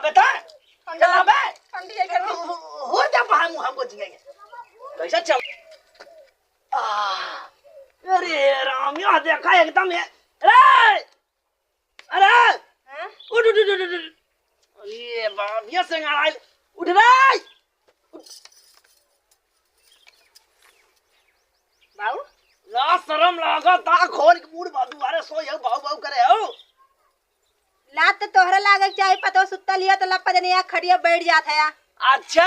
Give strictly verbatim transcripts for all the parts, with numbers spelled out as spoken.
बता, ठंडी चला बे। ठंडी है, ठंडी। हो, हो जा बाहर, मुँह हमको जिएंगे। कैसा चल? आ, अरे राम, यहाँ देखा एकदम ये। अरे! अरे! हाँ? उठ, उठ, उठ, उठ, उठ। अरे बाप, ये सिंगाड़ा आइल। उठ रे! उठ। बाऊ? ला शरम लागत, आ खोल के मुड़ बा दुआरे सो ये बाऊ बाऊ करे हो। लात तो तोहरे लागे के चाही, पतो सुत्तल हिया तो लप्पा जनिया खटिया बैठ जात है। अच्छा,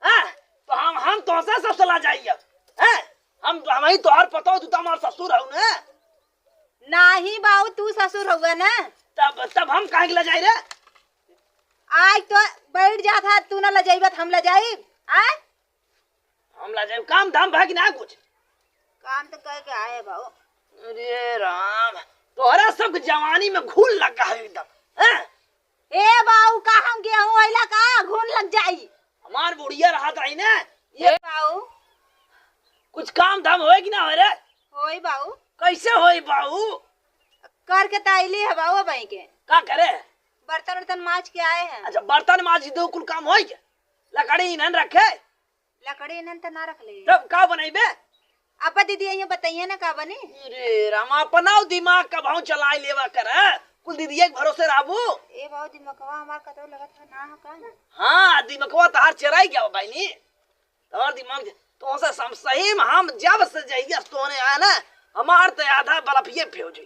हाँ? तो हम, हम तोहसे सब सलाह जाइए, हैं? हम, हम ही तोहर पतो, तू तो हमार ससुर हऊ ना। नाही बाऊ, तू ससुर हउआ ना। तब, तब हम काहे के लजाई रे? आज तो बैठ जात है, तू ना लजाइबा त हम लजाइब? आय? हम लजाइब? काम धाम भा कि ना कुछ? काम तो कह के आए बाऊ। अरे राम, तोहरा सब के जवानी में घुन लगा है एकदम, हैं? ए बाऊ, का हम गेहूं अइला का घुन लग जाई? हमार बुढ़िया रहत रही ना, ये ए बाऊ। कुछ काम धाम होए कि ना होए रे? होई बाऊ। कैसे होई बाऊ? करके त अइली है बाऊ अबहीं के। का करे? बर्तन उर्तन माज के आए हैं। अच्छा, बर्तन माज दो, कुल काम होई के? लकड़ी इन्हन रखे? लकड़ी इन्हन त ना रख ले। तब का बनइबे? अब दीदी ये बताइए ना का बनी? अरे राम, अपना दिमाग का भाव चलाए लेवा कर, कुल दीदी के भरोसे रहबू। ए बाऊ, दिमकवा हमार कतौ लगत है ना है का? हाँ, दिमकवा तहार चराई गया बहिनी। तोहर दिमाग जे-, तोहसे सम-, सही में हम जब से जहिया से तोहने आया ना, हमार तो आधा बल्ब ये फ्यूज है।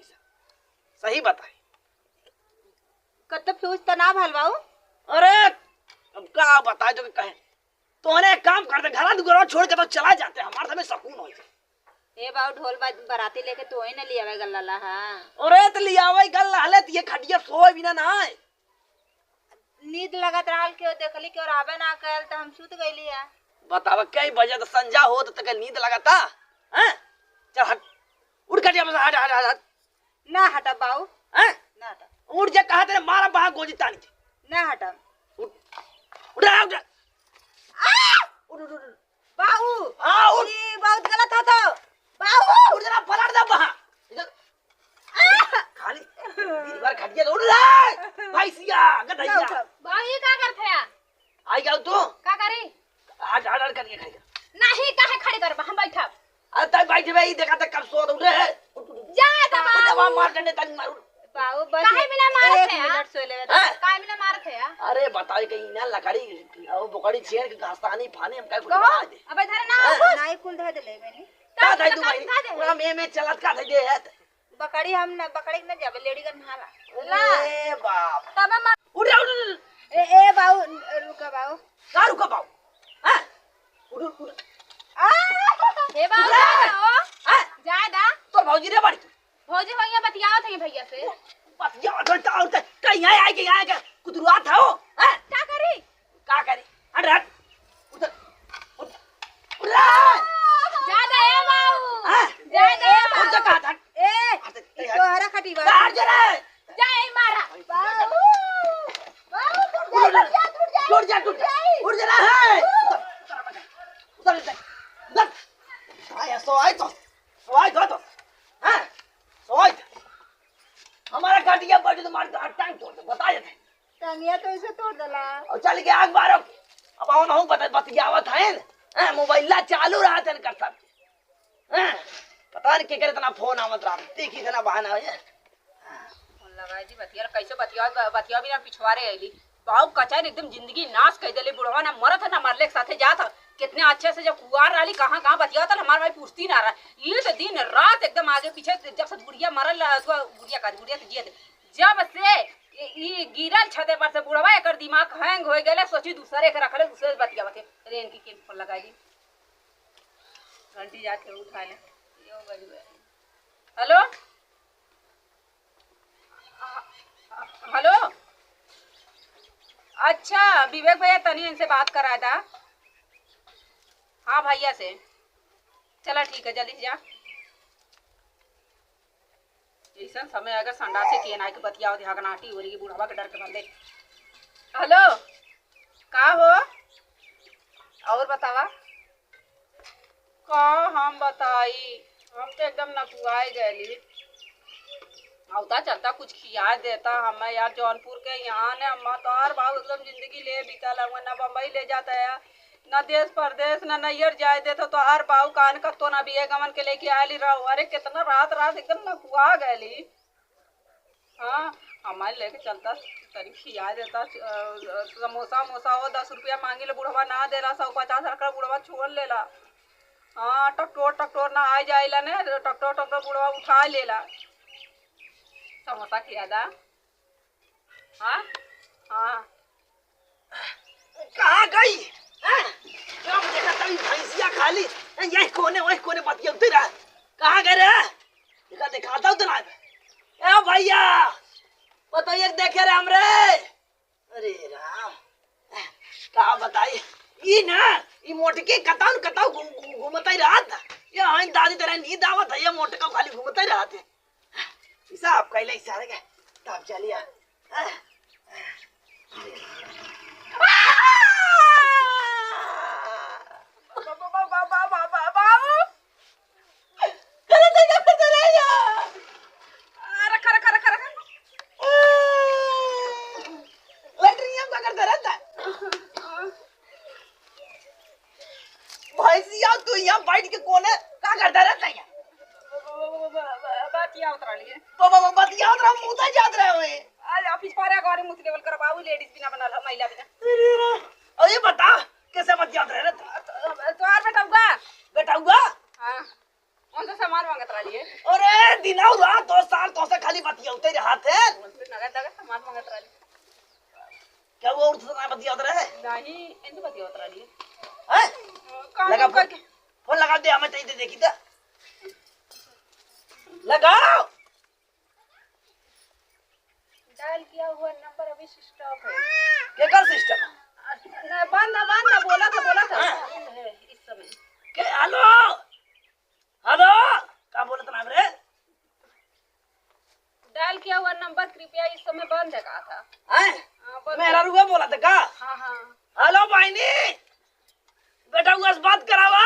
सही बताई। कत्तो फ्यूज त ना भल बाऊ। अरे, अब का बताए तो कहे। तोहने एक काम कर दे, घरा दुआरा छोड़ के तो चला जाते, हमार समय सुकून हो जाए। ए बाऊ, ढोल बाज-, बराती लेके तोहे न लियावे गल्ला ला, हाँ। अरे, तो लियावे गल्ला हले, तो ये खटिया सोए बिना ना आए। नींद लगत रहल, केहू देखली, केहू रहबे ना कयल, त हम सुत गइली है। बतावा, कई बजे त संझा होत तक नींद लगता, हैं? चल हट, उठ खटिया में से, हट, हट, हट, हट। ना हटा बाऊ। हैं? ना हटा। उठ जा, कहा तेरे मारा बहा गोजी तानी के। ना हटा। उठ, उठ रहा, उठ। आ! उठ, उठ, उठ, उठ। बाऊ, हाँ, उठ। ई बहुत गलत होत। बाऊ, उठ जरा, पलट दे बहा। इधर। आ! खाली दिन भर खटिया उठ रे। भैंसिया, गधैया। ना उठब। बाऊ, ई का करत है? आई जाओ तू। का करी? हट, हट, हट करके खाएगा। नहीं, काहे खड़ी करबा? हम बैठब। अरे तब बैठबे, ई देखा त कब सो उठे है। उठ, उठ, उठ। जा दबा। उठ, दबा, मार डंडे ताली मार, उठ। बाऊ, बस काहे बिना मारत एक है, आ? मिनट सोए लेवे दे। हैं? काहे बिना मारत है, आ? अरे बताई कहीं ना लकड़ी, वो बोकड़ी छेड़ के घासतानी फाने हम काहे कहो, बना दे। अबे धरे ना हैं? हो कुछ। नाई कुल धर दे ले मैंने। का का धर दे, दू का भाई? धर दे? पूरा में, में चलत का धर दे है। बकरी हम न, बकरी न जाबे, लेडी गन नहाला। ला। ए बाप। तब हम उठ, उठ, उठ। ए, ए बाऊ, रुका बाऊ। का रुका बाऊ? हैं? उठ, उठ, उठ। आ! हे बाऊ, उठ रे। जा ना हो। हैं? जा दा। तोर भौजी रे बड़ी। भौजी होइया बतियावत है भैया से। बतियावत है तो और का? कहीं आए, आए के यहाँ के कुतरुआत हो? हैं? का करी? का करी? हट, हट। उधर। उधर। उधर। जा दे, ए बाऊ। हाँ? जा दे, ए बाऊ। उधर कहाँ था? ए, हट, हट, ई हट। तोहरा खटिया। हट, जा रे। जा, ए मारा। बाऊ। बाऊ, टूट जा, टूट जा, टूट जा। टूट जा, टूट जा। उठ जा रे। उधर, उधर, उधर। उधर। आया, सो आए तो। सो आए तो, तो। हाँ? सो आए तो। हमारा खटिया बैठ तो मार के टांग तोड़ दे, बता देते। टंगिया तो इसे तोड़ देला। और चल के आग बारो। अब हम हूँ बत-, बतियावत हैं। हैं, मोबाइल चालू रहत है कर सब। हैं, पता नहीं केकर इतना फोन आवत रहा। देखी इतना बहाना है। फोन लगाई दी, बतिया, कैसे बतिया, बतिया बिना पिछवारे आइली। बाऊ कचाइन एकदम जिंदगी नाश कर देले। बुढ़वा ना मरत है, ना मरले के साथे जात है। कितने अच्छे से जब कुआर रहली, कहाँ, कहाँ बतियावत है, हमार भाई पूछती ना रहा। ये तो दिन रात एकदम आगे पीछे, जब से बुढ़िया मरल, तो बुढ़िया का, बुढ़िया तो जियत। जब से ई, ई गिरल छते पर से बुढ़वा, एकर दिमाग हैंग हो गए, सोची दूसरे के रखले, दूसरे से बतियावत है। अरे इनकी केन फोन लगाई दी। घंटी जाके उठा ले। ये हो गई बे। हेलो? हेलो? अच्छा, विवेक भैया, तनी इनसे बात करा दा। हाँ, भैया से। चला, ठीक है, जल्दी से जा। ऐसन समय अगर संडासे के ना के बतियावत, हगनाटी हो रही, बुढ़वा के डर के मारे। हेलो, का हो? और बतावा। का हम बताई, हम तो एकदम नकुआए गएली। आवता चलता कुछ खिया देता हमें यार। जौनपुर के यहाँ ने अम्मा, तोहार बाऊ एकदम जिंदगी ले बीतल है, ना बम्बई ले जाता है, ना देश परदेश, ना नैयर जाए देता। तोहार बाऊ कान कत्तो ना बिये गमन के लेके आली रहो। अरे कितना रात रात एकदम नकुआ गली। हाँ, हमारे लेके चलता, तनी खिया देता। अ, अ, समोसा मोसा हो, दस रुपया मांगी ले बुढ़वा ना देला, सौ पचास रखा बुढ़वा छोड़ लेला। हाँ, टकटोर टकटोर ना आ जाइला ने, टकटोर टकटोर बुढ़वा उठा लेला। समोसा खिया दा। हाँ, हाँ। कहाँ गई? हैं? जब देखा तभी भैंसिया खाली, हैं, यही कोने वही कोने बतियौते रहा। कहाँ गए रे? देखा, दिखाता हूँ तो ना। ए भैया, बताइए, देखे रे हमरे। अरे राम, का बताई, ई ना, ई मोटकी कतौ न कतौ घू-, घू-, घूमत ही रहत। ये हईं दादी तरह नींद आवत है, ये मोटका खाली घूमत ही रहत है। ई सब कैले इशारे के, तब चलिया। करे तो क्या करता रहेगा? आ, रखा, रखा, रखा, रखा। लैट्रिन में पकड़ता रहता है। भैंसिया, तू यहाँ बैठ के कोने का करता रहता है यहाँ? बतिया उतरा लिए। बाबा, बाबा, बतिया उतरा, मुँह तो जात रहे हुए। आज ऑफिस पर एक बार मुँह लेवल कर बाबू, लेडीज बिना बनल है, महिला बिना। अरे रे, और ये बता, कैसे बतिया उतरा रहता? तो, तो यार बेटा हुआ। बेटा हुआ? हाँ। कौन सा सामान मांगत रहा लिए? अरे, दिनौ रात दो साल तो से खाली बतियौते रहत है। नगद, नगद सामान मांगत रहा लिए। क्या वो और से ना बतियौत रहे? नहीं, इनसे बतियौत रहा लिए। हैं? काम लगा फोन, करके। फोन लगा दे, हमें चाहिए, देखी तो। लगाओ। डायल किया हुआ नंबर अभी स्विच ऑफ है। केकर सिस्टम? न, बंद, बंद, बोला था, बोला था। हाँ। बंद है इस समय। के, हेलो? हेलो? का बोलत नाम रे? डायल किया हुआ नंबर कृपया इस समय बंद है, कहा था। हैं? हाँ, बंद है। मेहरारुआ बोलत है का? हाँ, हाँ। हेलो बहिनी, बेटा हुआ से बात करावा।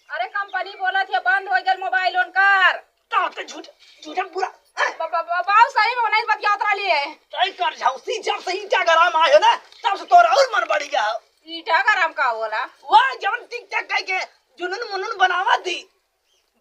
अरे कंपनी बोलत है, बंद हो गल मोबाइल उनकर। तो झूठ, झूठा पूरा, हैं? ब-, ब-, ब-, बाऊ सही में नहीं बतियात रहली है। तय कर झाउसी, जब से ईटा गरम आयो ना, तब से तोरा और मन बढ़ गया हो। ईटा गरम का होला? वाह, जवन टिक टक कह के जुनून मुनून बनावा दी।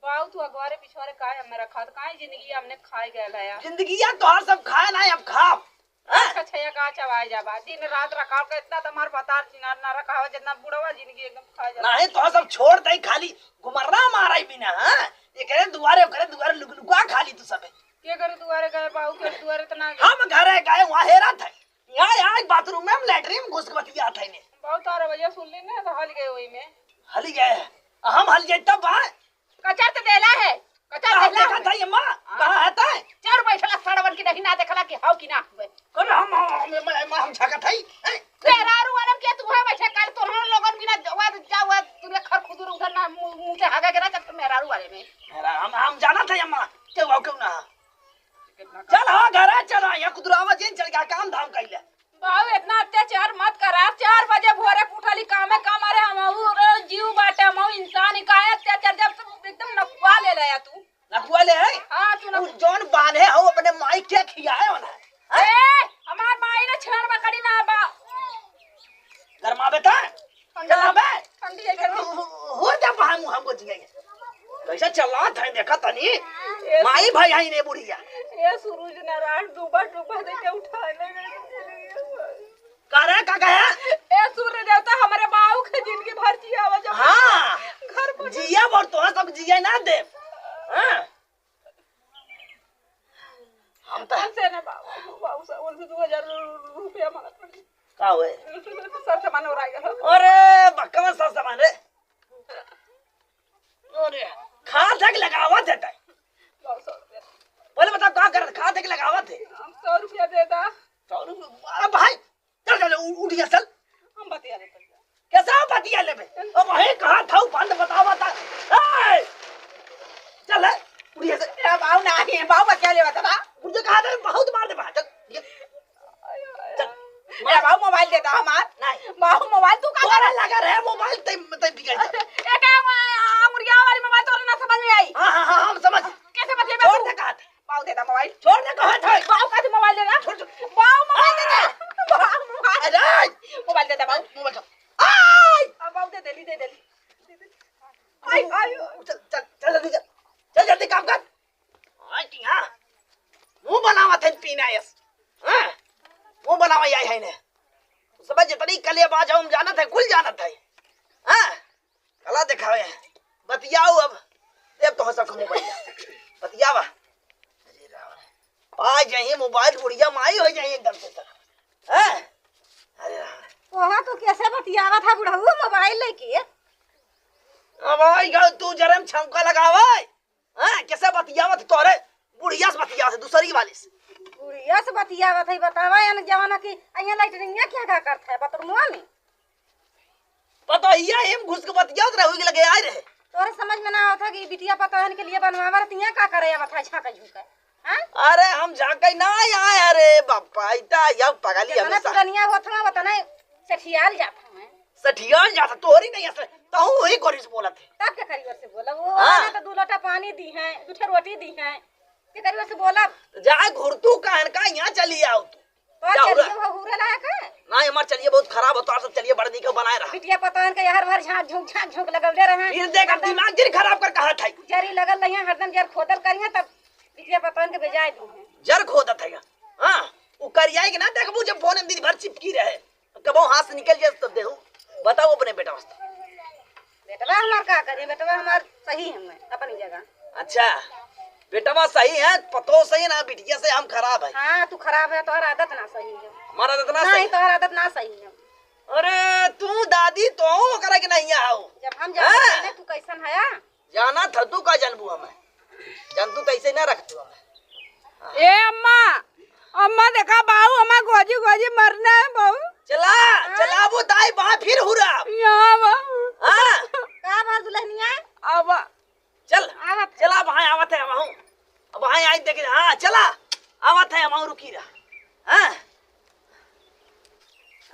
बाऊ, तू अगवारे पिछवारे काहे हमें रखा? तो काहे जिंदगी हमने खाए गयल है यार? जिंदगिया तोहार सब खाए ना, अब खाब। हाँ? अच्छा, अच्छा, या का चबाए जाबा? दिन रात रखाव का इतना तो हमार बतार चिनार ना रखाव, जितना बुढ़वा जिंदगी एकदम खाए जाबा। नहीं, तोहार सब छोड़ दे, खाली गुमर्रा मारा ही बिना, हाँ? ये करे दुआरे, ओकरे दुआरे लुक लुका खाली तू सबे। के करे दुआरे गए बाऊ, के दुआरे तो ना गए। हम घरे गए, वहाँ हेरा थे। यहाँ, यहाँ एक बाथरूम में हम लैट्रिन में घुस के बतिया थे ने। बाऊ, तारा वजह सुन ली ना, तो हल गए वही में। हल गए? हम हल जाए तब, हाँ? कचर त देला है, कचर कहाँ देला देखा है। था ये माँ? हाँ। कहाँ है तै? चढ़ बैठला सड़वन की नहीं ना देखला कि हौ कि ना हुए। कर हम, हम, हम, हम, हम झाँकत हई। ए, मेहरारू वालन के तू है बैठे कर, तोहन लोगन बिना जावा, जावा, तूने खर खुदुर उधर ना मुँह, मुँह से हागा गिरा जब तो मेहरारू वाले में। मेरा, हम, हम जानत हई अम्मा, केहू हौ केहू ना। चल हाँ घरे चल, यहाँ खुदुरावा जेन चल गया, काम धाम कइले। बाबू, इतना अत्याचार मत करा। चार बजे भोरे के उठली, कामे काम। अरे, हमहू रे जीव बाटे, हमहू इंसान ही। काहे अत्याचार, जब तू एकदम नकुआ ले ले तू। नकुआ ले है? हाँ, तू उ नकुआ। जौन बान्हे हो अपने माई के खियाए हो ना? हैं? ए, हमार माई ना छेड़ बकरी ना बा। गरमावे त? ठंडा। चलावे? ठंडी है, ठंडी। हो, हो जा बाहर मुँह हमको जिया। कैसे चलात है देखा तनी? ए, माई भाई आई ने बुढ़िया। ए सूरज नारायण, डूबा डूबा देके उठा ले गए। का रे, का कहे? ए सूर्य देवता, हमरे बाऊ के जिंदगी भर जियावा जब हाँ। घर पर जिया और तोहरा सब जिया ना दे। हाँ। हम तो हमसे ना बाऊ, बाऊ से, उनसे दो हजार रुपया मांगत रहे। का हुए? सब सामान और आ गया। अरे, बक्का में सब सामान रे। अरे, खा तक लगावा देता है। बाऊ, सौ रुपया। पहले बता, का करत? खा तक लगावा थे। हम सौ रुपया देता। सौ रुपया? अरे भाई, चल, चल, उ-, उठ गया, चल। हम बतिया लेते हैं। कैसा बतिया लेबे? अब वही कहा था, बंद बतावा था। ए! चल, ए, उठ गया, चल। ए, बाऊ, नहीं, बाऊ, बतिया लेवा था ना। मुझे कहा था, बहुत मार दे, चल, ये, चल। ए, बाऊ, मोबाइल देता हमार। नहीं। बाऊ, मोबाइल तू का तोरा लगा रहे, मोबाइल ते, ते बिगड़ जा। ए, का, आ, मुर्गिया वाली मोबाइल तोरा ना समझ में आई? हाँ, हाँ, हाँ, हम समझ। कैसे बतिया छोड़ दे, कहा था। बाऊ, देता मोबाइल। छोड़ दे, कहा मोबाइल दे दे बाबू, मोबाइल दे। आई! अब बाबू दे देली, दे देली। आई, आई। चल, चल, चल जल्दी चल। चल जल्दी काम कर। आई टिया। मुंह बनावत है पीना यस। हाँ? मुंह बनावा आई है ने। सब जितनी कलेबाज हम जानत है, कुल जानत है। हाँ? कला दिखावे। बतियाओ अब। देव तो हंसा खमो भैया। बतियावा। अरे राम रे। पा जाइए मोबाइल, बुढ़िया माई हो जाइए एकदम से तो। हैं? अरे राम रे। ओहा, तू कैसे बतियावत है बुढ़ऊ मोबाइल लेके? अब आई गल तू जरम छौंका लगावे। हैं? कैसे बतियावत तोरे? बुढ़िया से बतियावत है, दूसरी वाली से। बुढ़िया से बतियावत है, बतावा, यानी जवाना की, अइया लैट्रिनिया क्या का करत है, बाथरूमवा में? पतोहिया हिम घुस के बतियावत रहे, हुई के लगे आए रहे। तोरे समझ में ना आवत है कि बिटिया पतोहन के लिए बनवावा रहती है, का करे आवत है झांका झुका? हाँ? अरे हम झांका ही ना आए, अरे बापा, इतना या पगली कितना हमेशा। पुरनिया होत हूँ, उतना सठियाल जात हूँ मैं। सठियाल जात, तोरी नहीं असल, तहू वही कोरी से बोलत है। तब के करी ओर से बोला, वो हाँ। आने तो दो लोटा पानी दी है, दो ठे रोटी दी है, के करी ओर से बोला। जा घुरतू कहन का यहाँ चली आओ तू। तो जाओ चलिए रे। वो हुरे लायक है। ना, हमार चलिए बहुत खराब हो, तोर सब चलिए बड़ नीक बनाए रहा। बिटिया पतोहन के हर भर झांक झुंक, झांक झुंक लगौले रहे। फिर देख, अब हरदम दिमाग जिन खराब कर कहा था। जरी लगल रही है, हरदम जर खोदल करी है, तब बिटिया पतोहन के बेजाय दी है। जर खोदत है, हाँ, उ करियाई के ना देखबू, जब फोन में दिन भर चिपकी रहे, कबो हाथ से निकल जाए तो देहू। बताओ अपने बेटा वास्ते। बेटवा हमार का करी, बेटवा हमार सही है, मैं अपनी जगह। अच्छा, बेटवा सही है, पतो सही ना, बिटिया से हम खराब है। हाँ, तू खराब है, तोहर आदत ना सही है। हमार आदत ना नहीं, सही? तोहर आदत ना सही है। अरे, तू दादी तो ओकरे के नहीं आओ। जब हम जानते हैं ना, तू कैसन है? जाना था तू का जानबू हमें? जानतू तो ऐसे ना रखतू हमें। ए अम्मा, अम्मा देखा बाऊ, हमें गोजी गोजी मरना है बाऊ। चला, हाँ? चला वो दाई बा फिर हुरा। यहाँ बाऊ। हाँ? का बात दुल्हनिया? अब चल, आवत है। चला, अब हाँ आवत है, अब हाँ। अब हाँ आई देखे, हाँ, चला, आवत है, हम रुकी रहा। हाँ?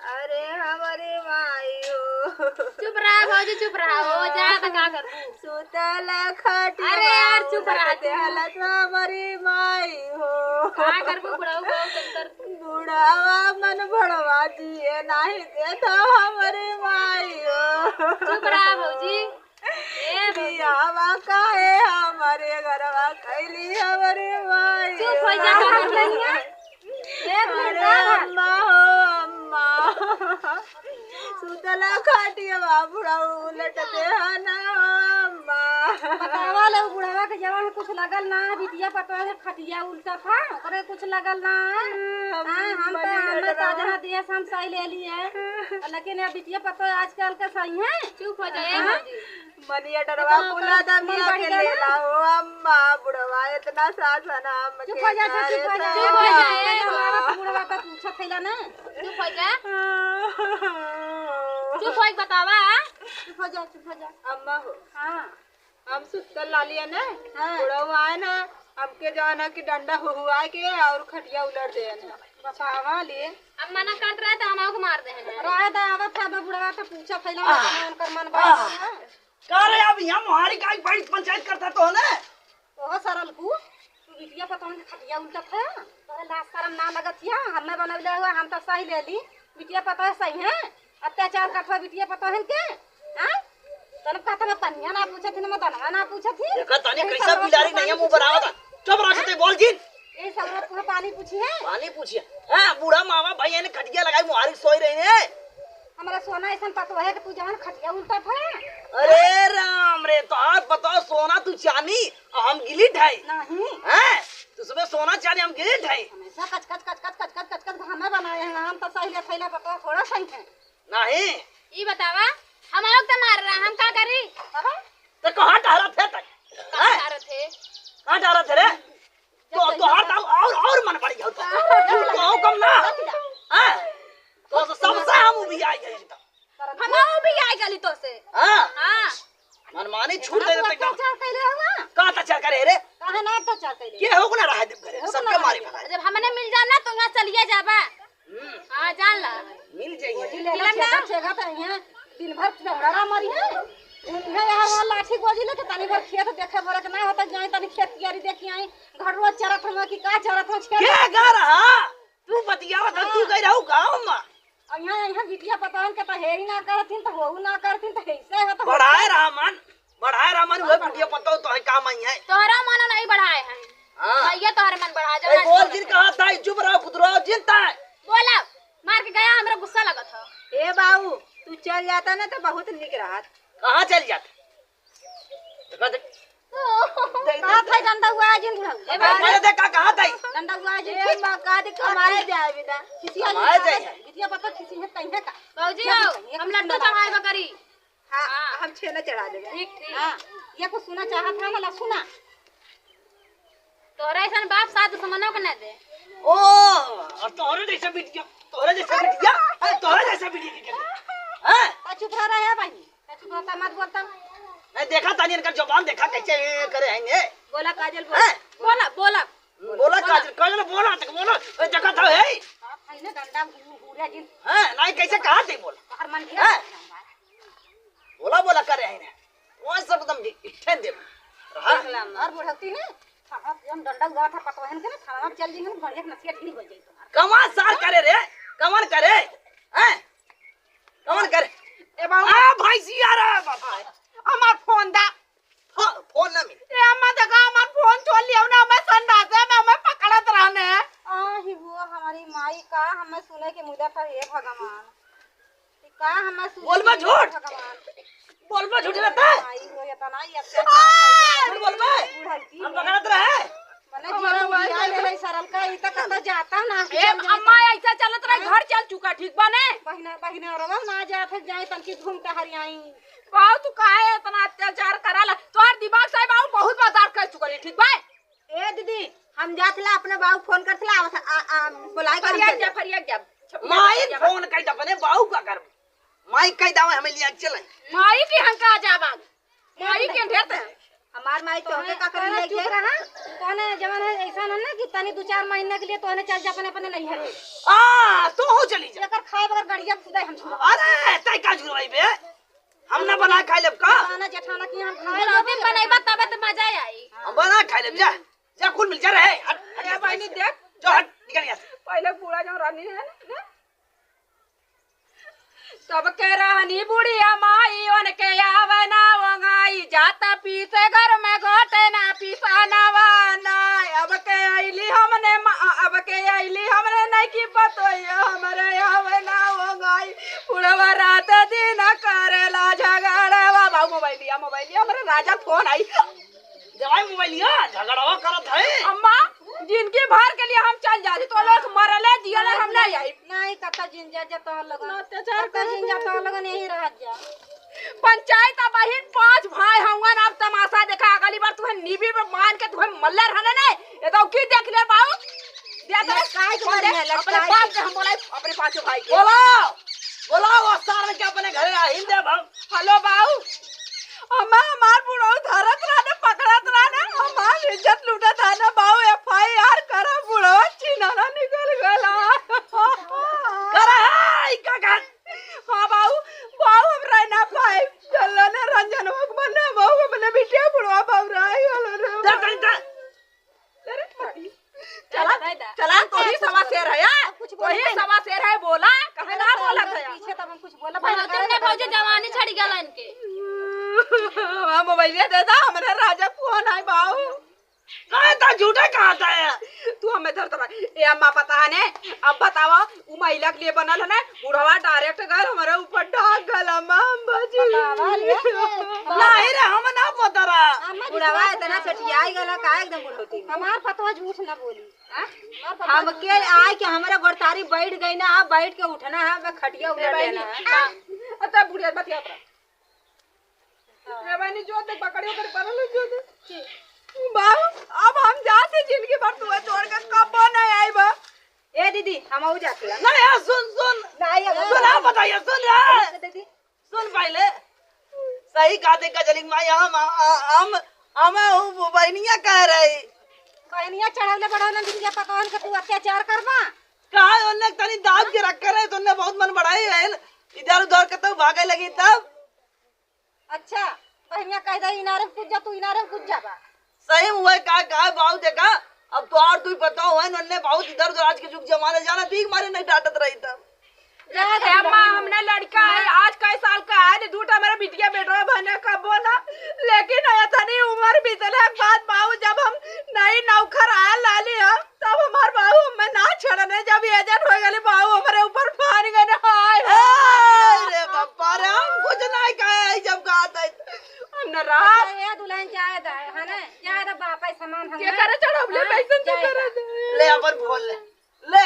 अरे हमरे माई हो। चुप रहा भौजी, चुप रहा हो, जा त का करबू? सुतल खटिया अरे यार, चुप रहा उलट तू। देहलस हमरी माई हो। का करबू बुढ़ऊ को तन कर? बुढ़ावा मन भड़वा जिए नाही देत हमरी माई हो। चुप रहा भौजी। ए भौजी। बियावा काहे हमरे घरवा कैली हमरी माई चुप हो जा, हो। का कर रही है? ए अरे भौजी। अम्मा हो अम्मा। सुतला खटिया बुढ़ऊ उलट देहना हो अम्मा। बतावा ले, उ बुढ़वा के जवन कुछ लगल ना, बिटिया पतोह के खटिया उल्टा था, ओकरे कुछ लगल ना। हम हाँ, हम तो बने हमर डरवा। साजना दिए से हम सही ले लिए। लेकिन ये बिटिया पतोह आजकल के सही है। चुप हो जाए हाँ? भौजी। मनिया डरवा इतना कुला तो दमिया मन के बढ़ गया ले ना। लाओ अम्मा, बुढ़वा इतना सासन हम चुप हो जा, चुप हो जा, चुप हो जा, ए बुढ़वा तो पूछत है ना। चुप हो जा। चुप हो, बतावा। चुप हो जा, चुप हो जा। अम्मा हो। हाँ। हम सुतल लालिया ने, हाँ। बुढ़ऊ आए ना, हमके जौन है कि डंडा हुहुआ के और खटिया उलट दे ने। बतावा ले। अब मना करत रहे तो हम आके मार दे हैं। रहे तो आवत है, अब बुढ़वा तो पूछा फैला आह। ना, उनकर मन बात आह। है। का रे, अब यहाँ मोहारी का बड़ी पंचायत करता तो है ना? ओहो सरल कु, तू बिटिया पतोहन के खटिया उल्टत है, तोरे लाज शरम ना लगत हिया, हमें बनवले हुआ, हम तो सही ले ली, बिटिया पतोह सही है, अत्याचार करत हो बिटिया पतोहन के, हाँ? तने कहत हमें पनिया ना पूछत ही, ना दनवा ना पूछत ही। देखा तानी यही कैसा सब बिलारी रोज नहीं है, मुंह पूछी बनावत है। चुप रहो, हाँ? ते बोल जिन। यही सब रोज तुम्हें पानी पूछी है। पानी पूछी है। हाँ, बूढ़ा मामा भैया ने खटिया लगाई, मुहारी सोई रहे हैं। हमारा सोना ऐसा पतोह है कि तू जवन खटिया उल्टत है। अरे राम रे, तोहार पतोह सोना तू चानी, और हम गिलिट है। नहीं। हैं? तू सुबह सोना चानी, हम गिलिट है। हमेशा कच कच कच कच कच कच कच कच हमें बनाए हैं, हम तो सही ले थैला पतोह थोड़ा सही है। नहीं। ई बतावा, हम आउक त मार रहा, हम का करी? अबे? तो कहाँ टहरत है तक? कहाँ हैं? टहरत है? कहाँ टहरत है रे? तो, तो हर दाव और, और मन बढ़ गया तो। हाँ। तो कम ना। हाँ। तो सबसे हम भी आ गए एकदम। हम भी आ गली तो से। हाँ। हाँ। मनमानी छूट दे देते एकदम। अत्याचार कैले हुआ? का अत्याचार करे रे? काहे ना अत्याचार कैले? के हो ना रहा है घर, हो सबके ना मारे रहा। भगाए। जब हमने मिल जाना तो यहाँ चलिए जाबा। हम्म। हाँ, जान ला। मिल जाइए। गोजी लेला मिलन ना। छेदा छेदा त इहाँ दिन भर झगड़ा मरी है। इहाँ यहाँ वहाँ लाठी गोजी लेके तनी भर खेत देखे भरे के ना होता, जाए तनी खेत कियारी देखी आई। घर रोज चरत हम कि का चरत हम खेत। के घर हा? तू बतियावत ह, तू हाँ। गई रहू गाँव में। और यहाँ, यहाँ बिटिया पतोहन के तो हेरी ना करथिन, तो होऊ ना करथिन, तो ऐसे है तो बढ़ाए रहा मन, बढ़ाए रहा मन, वह बिटिया पतोह तो है काम आई है। तोहरा मन नहीं बढ़ाए हैं। हाँ। भैया तोहरे मन बढ़ा ए, जवान बोल बोलत जिन है। कहा था, चुप रहो, कुतरो, जिन ता है। बोला, मार के गया, हमरा गुस्सा लगत है। ए बाऊ, तू चल जाता ना तो बहुत निक रहत। कहाँ चल जाता? देखा देख। कहा था डंडा हुआ जिन था। ए बाऊ। मैं देखा कहा था? डंडा हुआ जिन ए था। माँ, का दी कमाए जाए बेटा। खिसिया कमाए जिन था। जाए। बिटिया पता खिसी है, तैहे का। बाबूजी हो, हम लड्डू चढ़ाए बकरी। हाँ, हाँ। हम छेना चढ़ा देबे। ठीक, ठीक। हाँ, ये कुछ सुना चाहत है ना, ला सुना। तोहरा ऐसन बाप साथ दुश्मनों के न दे। ओ, और तोहरे जैसा बिटिया, तोहरे जैसा बिटिया, अरे तोहरे जैसा बिटिया के दे। हाँ? तो चुप रह रहा है भाई, तो चुप रहता, मत बोलता। नहीं देखा तानी इनका जबान देखा कैसे ये करे हैं ये। बोला काजल, बोला। हैं? बोला, बोला। बोला बोला। काजल, काजल बोला, तक बोला। ए, देखा था, हे। बाप है ना डंडा हु-, हुरिया जिन। हैं, नहीं कैसे कहा थे बोला? बाहर मन गया। हैं? बोला, बोला करे हैं ने। वहाँ सब एकदम इठन दे। हाँ। देख ला, और बुढ़ौती ने, साहब, हम डंडा हुआ था, पतोहन के ना, थाना में चल जाएंगे, बढ़िया नसिया ढील हो जाए तुम्हारा। कमाल सार करे रे, कमाल करे, हैं? कमाल करे। ए बाबू। आ, भैंसिया रे, बाबा। हमार फोन दा। फो-, फोन ना मिले। ए अम्मा, देखा, हमार फोन चोर लियो ना, हमें संडासे में हमें पकड़त रहने। आ, ही वो हमारी माई का, हमें सुने के मुदा था, हे भगवान। का हमें सुने बोलबा झूठ। भगवान। बोलबा झूठ रहता है। आई हो, इतना ही अत्याचार आ! कर रही है। झूठ बोलबा। बुढ़ौती हम में। पकड़त रहे। मने हमारा जीवन भाई जिया ले रही सरल का, ई तक कतौ जाता ना, ए, चल जाए अम्मा, तनी। ऐसा चलत रहे, हाँ? घर चल चुका, ठीक बा ने? बहिना, बहिना, रवा ना जात है, जाए तनकी घूम टहर आई। बाऊ, तू काहे इतना अत्याचार कराला? तोहार दिमाग सही बाऊ, बहुत बर्दाश्त कर चुकली, ठीक बा? ए दीदी, हम जात ला अपने बाऊ फोन करत ला, आवत, आ, आ, बोलाए के हम फरिया चल जा, जाब। फरिया जा। माई फोन कई दे अपने बाऊ का कर। माई कई दावे हमें लिया के चले। माई के हम का जाबा? माई के ढेर ते। हमार माई तो तोहने, का कर तोहने लिया चुप के? रहा। तोहने जवन है ऐसा ना, ना कि तनी दो चार महीना के लिए तोहने चल जा अपने, अपने नैहर में। आ, तो हो चली जा। एकर खाए बगैर गड़िया खुदा हम छुआ। अरे, तै का जुरवाई बे? हम ना बना खाई लेब का? खाना जेठाना की हम खाए हम रोटी लेब। बनैबा तबे तो मजा आई। हम बना खाई लेब, जा। जा, कुल मिल जा रे। हट, हट, ए, हट, बहिनी, हट। देख। जो हट, निकल यहाँ से। पहले बूढ़ा जो रहनी है ना, तब के रहनी बुढ़िया माई, उनके आवे ना ओंघाई, जाता पीसे घर में घोटे ना पिसानवा ना। अब के अइली हमने मा-, अब के अइली हमने नहीं की पतोइया, हमरे आवे ना ओंघाई, बुढ़वा रात दिन करेला झगड़वा। बाऊ मोबाइलिया, मोबाइलिया, हमरे राजा फोन आई। जवाई मोबाइलिया, झगड़वा करत है। अम्मा, जिंदगी भर के लिए हम चल जाती, तो लोग मरले जियले हम नहीं आई। नहीं, कत्ता जिन जा, जा तोहर लगन। इतना अत्याचार कत्ता जिन जा, तोहर लगन यही रहत जा। पंचायत अब बहिन पांच भाई हउवन, अब तमाशा देखा, अगली बार तुहे नीबी में मान के तुहे मल्ले रहने ने, ये तो की देख ले बाऊ। दे तो लटकाई के बोल दे, मरिया, अपने लटकाई बाप के। के हम बोलाई, अपने पांचों भाई के। बोलाओ, बोलाओ, वो सार के अपने घरे आहिन दे बाऊ। हेलो बाऊ, अम्मा, हमार बुढ़ऊ धरत रहने, पकड़त रहने, हमार इज्जत लूटत है ना बाऊ, एफ आई आर करा, बुढ़ऊ छिनारा निकल गला। करा है, ई का कहत? हाँ बाऊ, बाऊ हम रह ना पाए, चल ना रंजन हो, बन्ना बाऊ, अपने बिटिया बुढ़वा बाऊ रह गलो रे। दे, दे, दे। अरे भाई, चला, चला, चला, तो ही सवा शेर है, हाँ? अब कुछ बोला तो ही नहीं। सवा शेर है, बोला, कहे ना बोला था। पीछे तब हम कुछ बोला, बोला भाई, तुमने भौजी जवानी छड़ी गला इनके। हाँ, मोबाइलिया दे दा, हमरे राजा फोन है बाऊ। काहे ता झूठे कहा था है? तू हमें धर धर। ए अम्मा पता है ने, अब बतावा, उ महिला के लिए बनल है ना, बुढ़वा डायरेक्ट गल हमरे ऊपर डाक गल, अम्मा, हम बची। बतावा रे। नहीं रे, हम ना पता रहा। अम्मा जी, बुढ़वा सुना, इतना सुना। सठियाई गला, का एकदम बुढ़ौती में? हमार पतवा झूठ ना बोली। हाँ? हमार पतवा हमके झूठ ना आए कि हमरे गोड़तारी बैठ गई ना, बैठ के उठना है, अब खटिया ए उलट बहनी, लेना है। हाँ। अब तब बुढ़िया बतियात रहा। हाँ। ए बहनी, जो देख, बकरी ओकरी परल है, जो देख। बाबू, अब हम जाते जिंदगी भर तुहे छोड़ के कबो नहीं आइबा। ए दीदी, हम आऊ जाते हैं। नहीं, यार, सुन, सुन। नहीं, अब सुन, आप बताइए, सुन यार। दीदी। सुन पहले। सही कहते कजलिंग माई, हम, हम, हम, हम उ बहनिया कह रही। बहनिया चढ़वले बढ़वले बिटिया पतोहन के तू अत्याचार करबा? कहा उनने तनी दाब के रख करे, तो उनने बहुत मन बढ़ाई है। इधर उधर के तो भागे लगी तब। अच्छा, बहनिया कह दे, इनारे में कूद जा, तू इनारे में कूद जाबा। सही में वही का, का बाऊ देखा, अब तोहार दुई पतोह है, उनने बहुत इधर उधर आज के जुग जमाने जाना, भीख मारे नहीं डांटत रही तब। ए अम्मा, हमने लड़का है, आज कई साल का है, दूटा हमारा बिटिया बेटवा बने कबो ना, लेकिन इतनी उम्र बीतले के बाद बाबू, जब हम नई नौकर आयल लाली हम, तब हमार बाबू हमें ना छोड़ने, जब एजेड हो गए बाबू हमारे ऊपर फान गए ना, हाय, हाय। रे बाबा रे, हम कुछ नहीं कहे, जब कहा था हम न रहा। अच्छा, ए दुल्हन जाए दा, है ना? जाए दा, बाप है समान हम के ना। करे चढ़ब ले, हाँ, कैसन तू जाए करे दा। दे? ले अपन फोन ले। ले,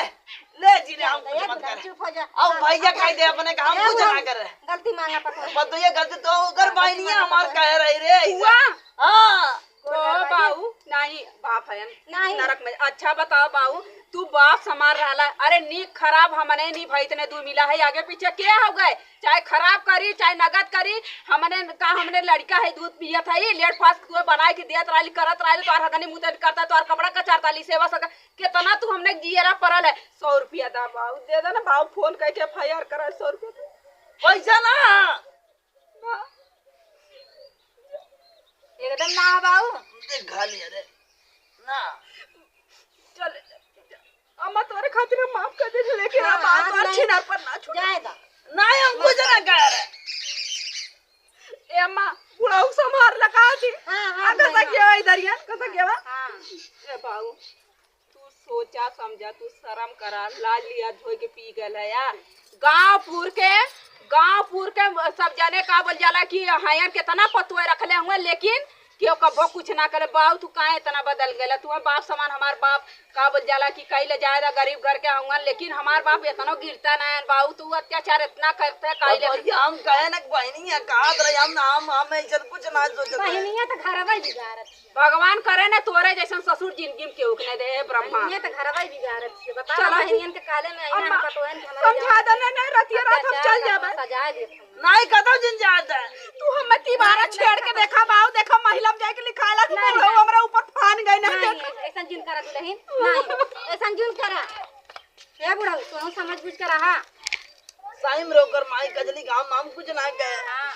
ले जी, ले, हम ले, कुछ मत दुल्हन, करे। चुप हो जा। अब हाँ, भैया हाँ, कह दे अपने का हम ए, कुछ वो ना करे। गलती मांगा पकड़। बस तो ये गलती तो ओकर गलती बहनी मांगा हमार पकड़। कह रही रे, ऐसा। हुआ? हाँ। ओ बाऊ, नहीं, बाप है, नहीं। नरक में। अच्छा बताओ बाऊ, तू बाप समान रहला, अरे नीक खराब हमने नी भाई, इतने दू मिला है, आगे पीछे के हो गए, चाहे खराब करी, चाहे नगद करी, हमने का, हमने लड़का है, दूध पियत है, लेट फास्ट तू बनाए के देत रहली, करत रहली, तोहर हगनी मुतन करता, तोहर कपड़ा कचारता ली, सेवा सका, कितना तू हमने जियरा परल है, सौ रुपया दा बाऊ, दे दे ना बाऊ, फोन करके एफ आई आर करा, सौ रुपया दे। पैसा ना। एकदम ना हो बाऊ। देख, खा लिया रे। ना। चल, अम्मा तोरे खातिर हम माफ कर दे, लेकिन हाँ, अब बात हाँ, और नहीं। छिनार पर ना छोड़। जाए दा। नहीं, हम कुछ ना कर। ए अम्मा, बुढ़ऊ संभार लगा दी। हाँ, हाँ, आ, कसा नहीं, गया इधर यार, कसा गया? हाँ। ए बाऊ, तू सोचा समझा, तू शर्म करा, लाज लिया धोए के पी गल है यार। गांव पुर के, गांव पुर के सब जने का बोल जाला कि हयन कितना पतुए रखले हुए, लेकिन केहू कबो कुछ ना करे। बाऊ, तू काहे इतना बदल गए? तू बाप समान, हमार बाप का बोल जाला कि कई ले जाए दा गरीब घर के हुआ, लेकिन हमार बाप इतनो गिरता ना है बाऊ, तू अत्याचार इतना करते काहे ले? भैया, हम कहे ना कि बहनी है, कहा रहे हम ना, हम, हम ऐसा कुछ ना सोचते। बहनिया तो घरवा ही बिगाड़त। भगवान करे ना तोरे जैसन ससुर जिंदगी में केहू के नहीं दे, हे ब्रह्मा। बहनिया तो घरवा ही बिगाड़त है। बताओ चलो, बहनियन के काले में अम्मा, आईना पतोहन के हमरा समझा दे, नहीं, नहीं, रतिया रात हम अत्याचार चल करवा जाबे। सजाए देत हम। नहीं, कतौ जिन जात है। तू हमें तिबारा नहीं, छेड़ के नहीं, देखा, बाऊ, देखा, महिला में जाके लिखाला, तू नहीं, बोलो, नहीं। हमरा ऊपर फान गई, नहीं, नहीं, देख। ऐसा जिन करा दुल्हन, नहीं, ऐसा जिन करा। ए बुढ़ऊ, तू समझ बुझ के रहा। साइम रे ओकर माई कजली गाँव में हम कुछ ना कहे। हाँ,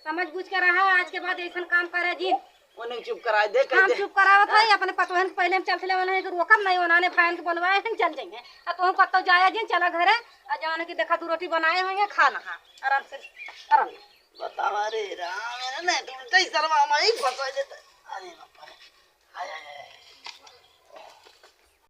समझ बुझ के रहा, आज के बाद ऐसन काम करे जिन। उन्हें चुप कराए दे, कह हम दे। चुप करावत हाँ। है, अपने पतोहन के पहले हम चलत ले वाले हैं कि रोकब नहीं, उन्होंने भाईन के बोलवाए हैं, चल जाएंगे। आ तू कत्तो जाया जिन, चला घरे, आ जवान की देखा दू रोटी बनाए होंगे, खा नहा, आराम से, आराम से। बतावा रे राम, है ना, तू उल्टा ही सरवा हमारी फंसा देता। अरे बाप रे। हाय, हाय, हाय।